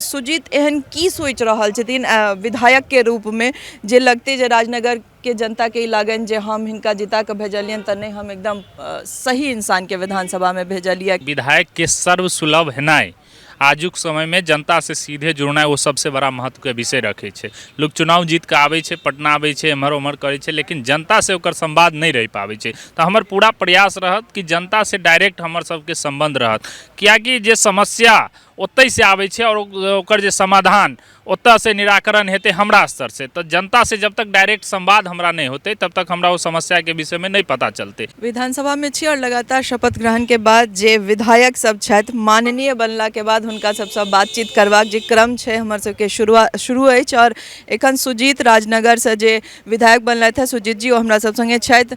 सुजीत एहन की सोचि रहल छथिन विधायकके रूपमे जे लगतै जे राजनगरके जनताके ई लागनि जे हम हिनका जिता कऽ भेजलियनि तऽ नहि, हम एकदम सही इंसानके विधानसभामे भेजलियै? विधायकके सर्वसुलभ हेनाइ, आजुक समयमे जनतासँ सीधे जुड़नाइ, ओ सबसँ बड़ा महत्वके विषय रखै छै। लोक चुनाव जीत कऽ आबै छै, पटना आबै छै, एम्हर ओम्हर करै छै, लेकिन जनतासँ ओकर संवाद नहि रहि पाबै छै। तऽ हमर पूरा प्रयास रहत कि जनतासँ डायरेक्ट हमर सबके सम्बन्ध रहत, किएकि जे समस्या ओतहिसँ आबै छै आओर ओकर जे समाधान ओतऽसँ निराकरण हेतै हमरा स्तरसँ। तऽ जनतासँ जब तक डायरेक्ट संवाद हमरा नहि होतै, तब तक हमरा ओ समस्याके विषयमे नहि पता चलतै। विधानसभामे छी आओर लगातार शपथ ग्रहणके बाद जे विधायक सब छथि, माननीय बनलाके बाद हुनका सबसँ बातचीत करबाक जे क्रम छै हमर सबके शुरू अछि। आओर एखन सुजीत राजनगरसँ जे विधायक बनलथि हेँ सुजीत जी, ओ हमरा सब सङ्गे छथि।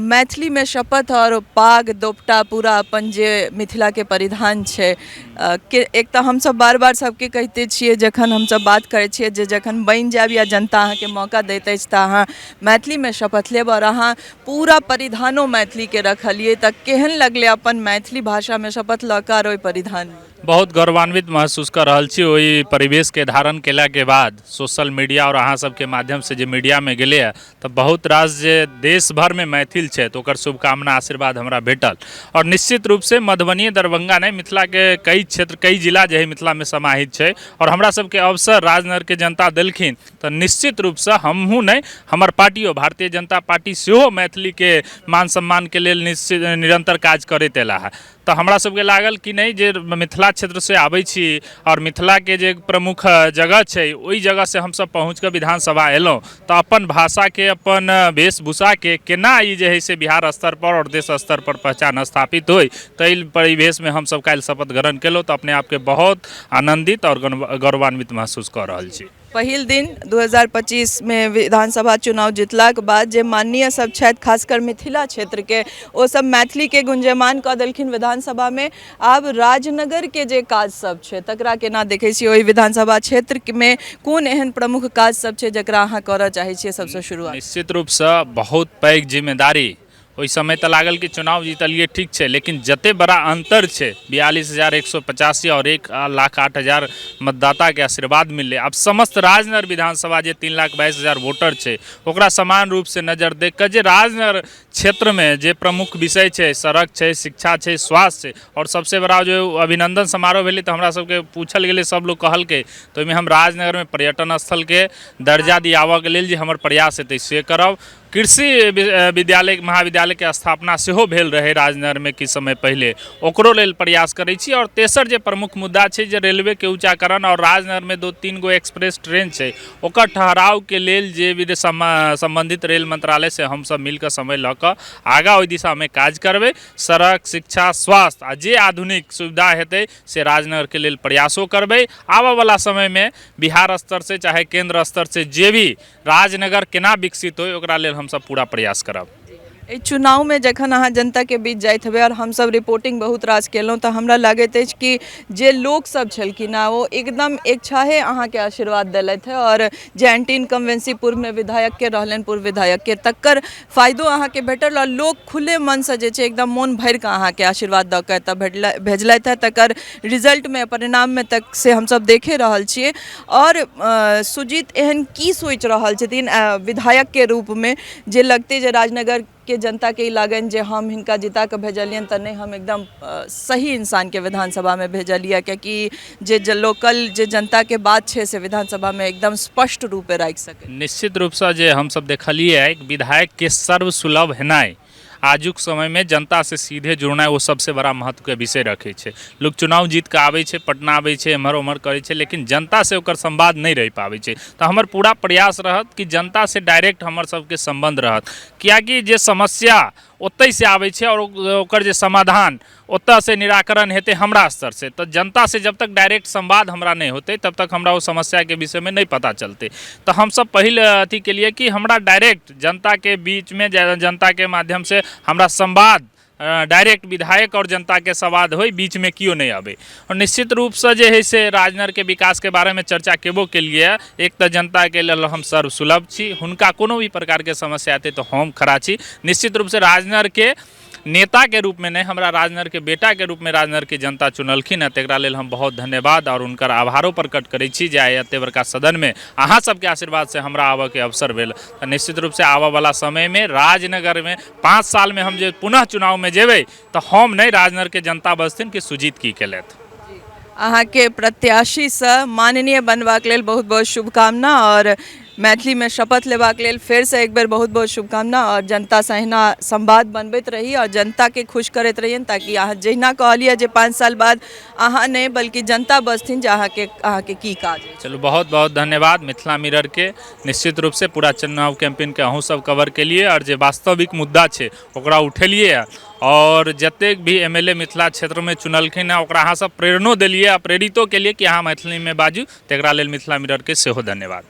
मैथिलीमे शपथ आओर पाग दोपटा पूरा अपन जे मिथिलाके परिधान छै के, एक तऽ हमसब बार बार सबके कहिते छियै जखन हमसब बात करै छियै जे जखन बनि जायब या जनता अहाँके मौका दैत अछि तऽ अहाँ मैथिलीमे शपथ लेब, आओर अहाँ पूरा परिधानो मैथिलीके रखलियै, तऽ केहन लगलै अपन मैथिली भाषामे शपथ लऽ कऽ आओर ओहि परिधानमे? बहुत गौरवान्वित महसूस कऽ रहल छी ओहि परिवेशके धारण केलाके बाद। सोशल मीडिया आओर अहाँ सबके माध्यमसँ जे मीडियामे गेलैए तऽ बहुत रास जे देश भरिमे मैथिल छथि, ओकर शुभकामना आशीर्वाद हमरा भेटल। आओर निश्चित रूपसँ मधुबनी दरभंगा नहि, मिथिलाके कई क्षेत्र, कई जिला जे हइ मिथिलामे समाहित छै, आओर हमरा सबके अवसर राजनगरके जनता देलखिन, तऽ निश्चित रूपसँ हमहूँ नहि, हमर पार्टियो भारतीय जनता पार्टी सेहो मैथिलीके मान सम्मानके लेल निश्चित निरन्तर काज करैत अयला हँ। तऽ हमरा सबके लागल कि नहि, जे मिथिला क्षेत्रसँ आबै छी आओर मिथिलाके जे प्रमुख जगह छै, ओहि जगहसँ हमसब पहुँचके विधानसभा अयलहुँ, तऽ अपन भाषाके, अपन वेशभूषाके केना ई जे हइ से बिहार स्तरपर आओर देश स्तरपर पहचान स्थापित होइ, ताहि परिवेशमे हमसब काल्हि शपथ ग्रहण केलहुँ, तऽ अपने आपके बहुत आनन्दित आओर गौरवान्वित महसूस कऽ रहल छी। पहिल दिन 2025 मे विधानसभा चुनाव जीतलाक बाद जे माननीय सब छथि, खासकर मिथिला क्षेत्रके, ओ सब मैथिलीके गुंजयमान कऽ देलखिन विधानसभामे। आब राजनगरके जे काज सब छै तकरा केना देखै छियै? ओहि विधानसभा क्षेत्रमे कोन एहन प्रमुख काज सब छै जकरा अहाँ करऽ चाहै छियै सबसँ शुरुआत? निश्चित रूपसँ बहुत पैघ जिम्मेदारी। ओहि समय तऽ लागल कि चुनाव जीतलियै, ठीक छै, लेकिन जते बड़ा अन्तर छै, 42,185 आओर 1,08,000 मतदाताके आशीर्वाद मिललै, आब समस्त राजनगर विधानसभा जे 3,22,000 वोटर छै, ओकरा समान रूपसँ नजर देख कऽ जे राजनगर क्षेत्रमे जे प्रमुख विषय छै, सड़क छै, शिक्षा छै, स्वास्थ्य छै, आओर सबसँ बड़ा जे अभिनन्दन समारोह भेलै तऽ हमरा सबके पूछल गेलै, सब लोग कहलकै, तऽ ओहिमे हम राजनगरमे पर्यटन स्थलके दर्जा दियाबऽके लेल जे हमर प्रयास हेतै से करब। कृषि विद्यालय महाविद्यालयके स्थापना सेहो भेल रहै राजनगरमे किछु समय पहिले, ओकरो लेल प्रयास करै छी। आओर तेसर जे प्रमुख मुद्दा छै जे रेलवेके ऊँचाकरण आओर राजनगरमे 2-3 गो एक्सप्रेस ट्रेन छै, ओकर ठहरावके लेल जे भी सम्बन्धित रेल मंत्रालयसँ हमसब मिलकऽ समय लऽ कऽ आगाँ ओहि दिशामे काज करबै। सड़क, शिक्षा, स्वास्थ्य आ जे आधुनिक सुविधा हेतै से राजनगरके लेल प्रयासो करबै। आबऽवला समयमे बिहार स्तरसँ चाहे केन्द्र स्तरसँ जे भी राजनगर केना विकसित होइ, ओकरा लेल हमसब पूरा प्रयास करब। एहि चुनावमे जखन अहाँ जनताके बीच जाइत हेबै, आओर हमसब रिपोर्टिंग बहुत रास केलहुँ, तऽ हमरा लागैत अछि कि जे लोकसब छलखिन हँ ओ एकदम एकछाहे अहाँके आशीर्वाद देलथि हँ, आओर जे एंटी इनकम्बेंसी पूर्वमे विधायकके रहलनि, पूर्व विधायकके, तकर फायदो अहाँके भेटल, आओर लोक खुले मनसँ जे छै एकदम मोन भरिकऽ अहाँके आशीर्वाद दऽ कऽ एतऽ भेजलथि हँ, तकर रिजल्टमे, परिणाममे तक से हमसब देखे रहल छियै। आओर सुजीत एहन की सोचि रहल छथिन विधायकके रूपमे जे लगतै जे राजनगरके जनताके ई लागनि जे हम हिनका जिता कऽ भेजलियनि तऽ नहि, हम एकदम सही इंसानके विधानसभामे भेजलियै, कियाकि जे लोकल जे जनताके बात छै से विधानसभामे एकदम स्पष्ट रूपे राखि सकै? निश्चित रूपसँ जे हमसब देखलियै, विधायकके सर्वसुलभ हेनाइ, आजुक समयमे जनतासँ सीधे जुड़नाइ, ओ सबसँ बड़ा महत्वके विषय रखै छै। लोक चुनाव जीत कऽ आबै छै, पटना आबै छै, एम्हर ओम्हर करै छै, लेकिन जनतासँ ओकर संवाद नहि रहि पाबै छै। तऽ हमर पूरा प्रयास रहत कि जनतासँ डायरेक्ट हमर सबके सम्बन्ध रहत, किएकि जे समस्या ओतहिसँ आबै छै आओर ओकर जे समाधान ओतऽसँ निराकरण हेतै हमरा स्तरसँ। तऽ जनतासँ जब तक डायरेक्ट संवाद हमरा नहि होतै, तब तक हमरा ओ समस्याके विषयमे नहि पता चलतै। तऽ हमसब पहिल अथी केलिए कि हमरा डायरेक्ट जनताके बीचमे, जनताके माध्यमसँ हमरा संवाद, डायरेक्ट विधायक आओर जनताके संवाद होइ, बीचमे केओ नहि अबै। आओर निश्चित रूपसँ जे हइ से राजनगरके विकासके बारेमे चर्चा केबो केलिए। एक तऽ जनताके लेल हम सर्वसुलभ छी, हुनका कोनो भी प्रकारके समस्या हेतै तऽ हम खड़ा छी। निश्चित रूपसँ राजनगरके नेताके रूपमे नहि, हमरा राजनगरके बेटाके रूपमे राजनगरके जनता चुनलखिन हँ, तकरा लेल हम बहुत धन्यवाद आओर हुनकर आभारो प्रकट करै छी जे आइ एते बड़का सदनमे अहाँ सबके आशीर्वादसँ हमरा आबऽके अवसर भेल। तऽ निश्चित रूपसँ आबऽवला समयमे राजनगरमे 5 सालमे हम जे पुनः चुनावमे जेबै तऽ हम नहि, राजनगरके जनता बजथिन कि सुजीत की केलथि। अहाँके प्रत्याशीसँ माननीय बनबाक लेल बहुत बहुत शुभकामना आओर मैथिलीमे शपथ लेबाक लेल फेरसँ एक बेर बहुत बहुत शुभकामना। आओर जनतासँ अहिना संवाद बनबैत रही आओर जनताके खुश करैत रहियनि, ताकि अहाँ जहिना कहलियै जे 5 साल बाद अहाँ नहि बल्कि जनता बजथिन जे अहाँके की काज अछि। चलू, बहुत बहुत धन्यवाद मिथिला मिररके। निश्चित रूपसँ पूरा चुनाव कैंपेनके अहूँ सब कवर केलिए आओर जे वास्तविक मुद्दा छै ओकरा उठेलिए आओर जतेक भी MLA Mithila क्षेत्रमे चुनलखिन हँ ओकरा अहाँ सब प्रेरणो देलिए आ प्रेरितो केलिए कि अहाँ मैथिलीमे बाजू, तकरा लेल मिथिला मिररके सेहो धन्यवाद।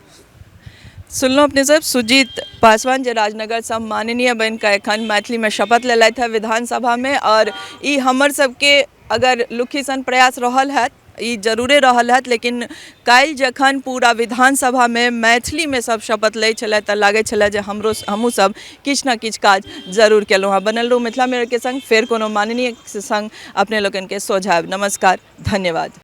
सुनलहुँ अपने सब सुजीत पासवान जे राजनगरसँ माननीय बनिकऽ एखन मैथिलीमे शपथ लेलथि हँ विधानसभामे। आओर ई हमर सबके अगर लुखी सन प्रयास रहल हैत, ई जरूरे रहल हैत, लेकिन काल्हि जखन पूरा विधानसभामे मैथिलीमे सब शपथ लै छलै तऽ लागै छलै जे हमहूँ सब किछु ने किछु काज जरूर केलहुँ हँ। बनल रहू मिथिला मिररके संग, फेर कोनो माननीय संग अपने लोकनिके सोझायब। नमस्कार, धन्यवाद।